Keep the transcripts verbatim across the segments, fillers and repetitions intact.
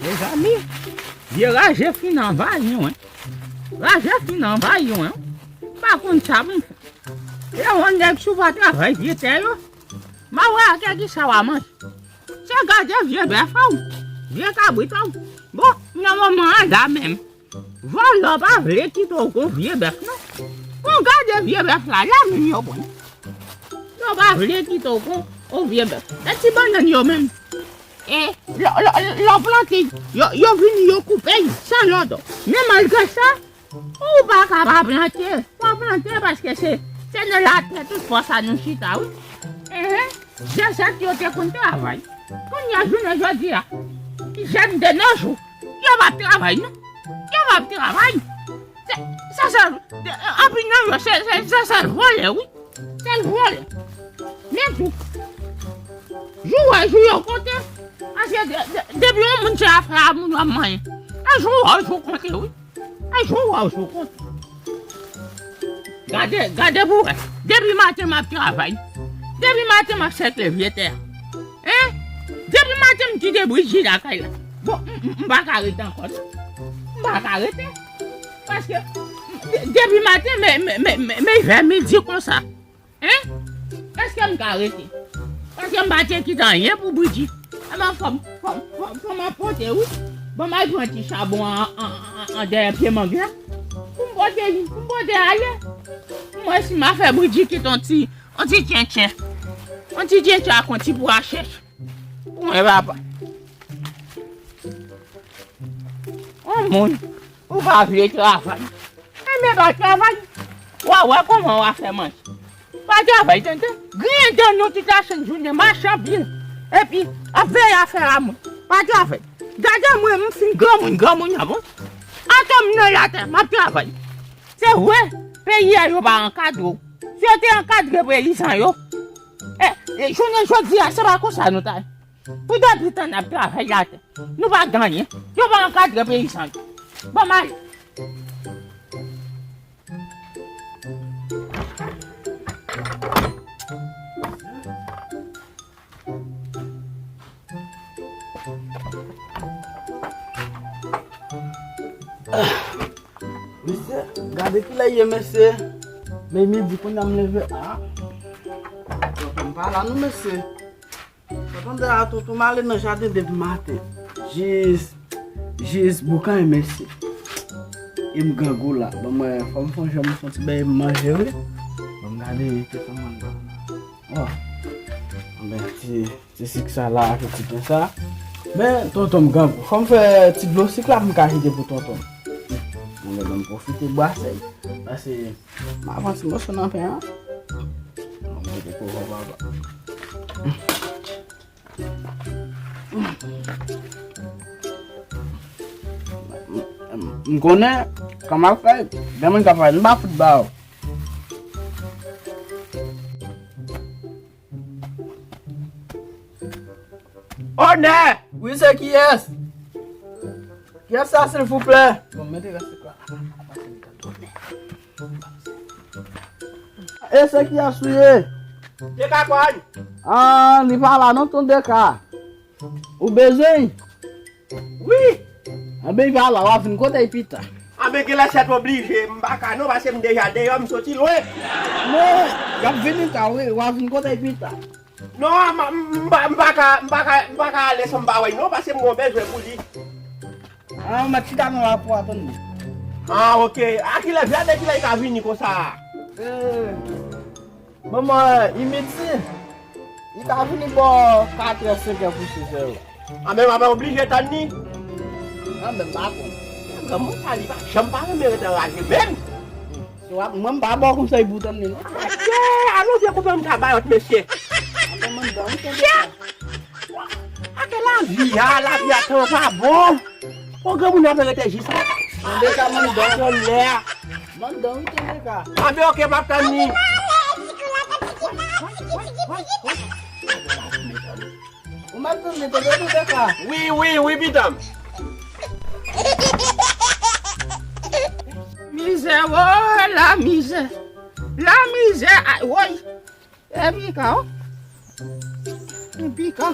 Mezanmi, vye raje fin anvayi mwen. Raje fin anvayi mwen. M pa konn sa pou m fè. Lè yon nèg sou pa travay vye tè yo, m a wè ak kisa w a manje. Se gade vye bèf a w, vye kabrit a w. Bon, nan moman an la menm, vòlò pa vle kite w gon vye bèf non. Bon, gade vye bèf la, la menm yo pran. Yo pa vle kite w gon, gon vye bèf. E ti bannann yo menm. E lè, lè, lè w plante, yo, yo vini, yo koupe l san lòd. Men malgre sa, ou pa ka pa plante. Fò w plante paske se, se nan latè tout fòs a nou chita, wi. Enhen. Zansèt yo te konn travay. Kounye a, jounen jodi a, jèn de nos jours, yo p ap travay, non. Yo p ap travay. Se, se sèl, anpil nan yo, se, se, se sèl vòlè, wi. Sèl vòlè. Men tou, jou wè jou yo konte. Paske de, de, depi yon moun se afè a moun w ap manyen. E jou wè jou konte, wi. E jou wè jou konte. Gade, gade pou wè. Depi maten m ap travay. Depi maten m ap sèkle vye tè a. Hein? Depi maten m kite Bridji lakay la. Bon, m, m, m pa ka rete ankò, non. M pa ka rete. Paske, de, depi maten, men, men, men, men, men vè midi konsa. Hein? Èske m ka rete? Paske m pa te kite anyen pou Bridji. Ebyen, fò m, fò m, fò m, fò m ap pote, wi. Bon, m al pran ti chabon an, an, an, an dèyè pye mang la. Pou m pote, pou m pote ale. Mwen, si m a fè Bridji kite yon ti, yon ti tchentchen. Yon ti tchentchen ak yon ti pwa chèch. Mwen, papa. Yon moun, ou pa vle travay. Enben, pa travay. W a wè kòman w a fè manje. Pa travay, tande. Griyen dan nou tout lachann jounen, mache anpil. Epi, ap veye afè a moun. Pa travay. Gade mwen, m fin granmoun, granmoun an, bon. Atò m nan latè, m ap travay. Se vre, peyi a yo pa ankadre w. Si yo te ankadre peyizan yo, e, e, jounen jodi a, se pa konsa nou ta ye. Pou depi tan n ap travay latè, nou pa gen anyen. Yo pa ankadre peyizan yo. Bon, m ale. Mesye, gade kilè ye, mesye. Men midi kounye a m leve. Ah. Tonton m pa la non, mesye. Tonton de a, tonton m ale nan jaden depi maten. Jis, jis boukan e mesye. E m grangou la. Bon, mwen, fò m fè yon jan m fè yon ti bagay m manje, wi. Bon, m gade, te fè mwen bon. Oh. Anben, ti, ti sik sa la, ak ti pen sa. Men, tonton m grangou. Fò m fè ti dlo sik la pou m ka kite pou tonton m. Bon, men, ban m pwofite bwase. Pase, m a pran ti moso nan pen an. Bon, m kite pou papa. M konnen, kòman fè, gen moun k ap fè, m pa fout ba w. Onè! Wi, se kiyès? Kiyès sa, silvouplè? Bon, mete rès la. E se kiyès ou ye? Deka Kòn. Ah, li pa la non, ton Deka. Ou bezwen? Wi. Anben, li pa la, w a vin kote l pita. Anben, genlè sèt oblije, m pa ka non, paske m deja deyò, m soti lwen. Men, y ap vini ta, wi, w a vin kote l pita. Non, m, m, m pa, m pa ka, m pa ka, m pa ka ale san m pa wè l non, paske m gon bezwen pou li. Ah, m ap chita nan lapou a tann li. Ah, oke. A kilè, vè de kilè li ka vini konsa? Eh, bon, mwen, i midi. Li ka vini bò katrè, senkè pou sizè yo. Ah, men m ap oblije tann li. Ah, men m pa konn. Granmoun sa, li pa janm pa renmen ret anraje menm. Se w ap, mwen, m pa ba w konsèy pou w tann li, non. Adje, alò byen koupe m ka ba yòt, mesye. Chè! Ake lavi a, lavi a tèlman pa bon. Bon, granmoun ap rete jis la. Tande sa, mandan. Tande lè a. Mandan, wi, tande sa. Anben, oke, m ap tann li. Ou mèt vin vit, ou dwe tou de ka. Wi, wi, wi, pitanm. Mizè, woy, la mizè. La mizè, ay, woy. E pikan, wi. E pikan.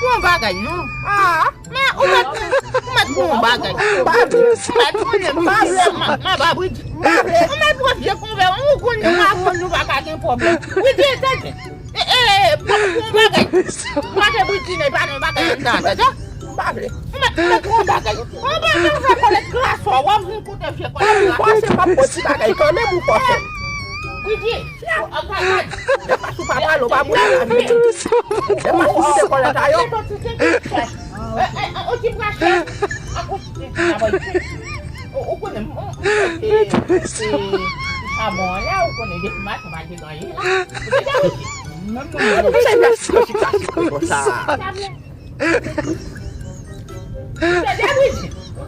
pou yon bagay, non. Ah, men ou mèt, ou mèt pou yon bagay. Ou mèt konnen m pa vle, m pa vle. Ou mèt pran vye konvè, ou konnen m pa konn nou pa ka gen pwoblèm. Wi, di tande. E, e, e, pou, pou yon bagay. M pa te pou di, men pa nan bagay anndan, tande. M pa vle. Ou mèt, ou mèt pou yon bagay. Ou mèt fè kòlèt klas ou, w ap vin koute vye kòlèt klas ou. Ou panse m ap fè ti bagay kanmenm ou panse? Wi, di. Depa sou papa lo pa boule lavi. Depa sou se kolè ta yo. Ou ti prache. Ou konnen mwen. Chabon an la, ou konnen depi maten pa te ganye la. Ou te dèwouti. Menm mwen. Ou te dèwouti.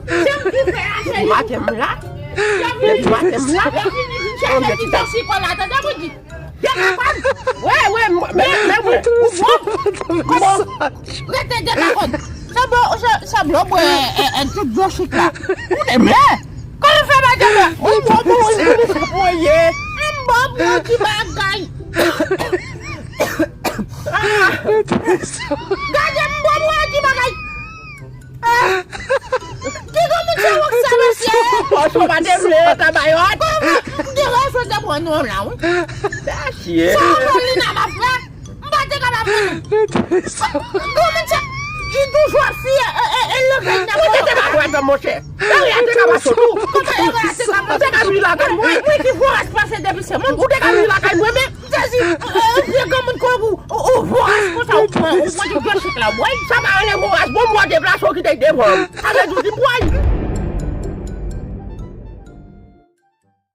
Depi maten m la. Depi maten m la. Depi vin chèche ti dosye kò la, tande pou di. Depi maten. Wè, wè, men, men, wè. Ou bon? Bon. Rete depi maten. Sa bon, sa, sa bon, bwè, e, e, tout dosye la. Ou te mè. Kòman fè maten m la? Ou bon, bon, ou bon, ou bon, ye. M bon, bon, ti bagay. Gade m bon, bon, ti bagay. Ki gwo moun se wòk sa, mesye? Pòch ou pa te vle, kabayòt. Kòman? M te wè sou te pran non la, wi. Mesye. Sa w vle li nan m ap fè? M pa te kapab fè. Gwo moun se, li toujou ap fiye, e, e, e, leve nan. Ou te te pa kwè, monchè. Erè a te ka pase tou. Kòman erè a te ka pase? Te ka vin lakay mwen. Mwen ki fò espase depi se moun. Ou te ka vin lakay mwen, men. Jezi, ou, ou, ou vye granmoun kòb ou, ou, ou voras konsa, ou pran, ou pran ti plastik la, bwè. Sa pa rele voras, bon, mwen deplase, ou kite devan. Sa vle di, ou di, bwè.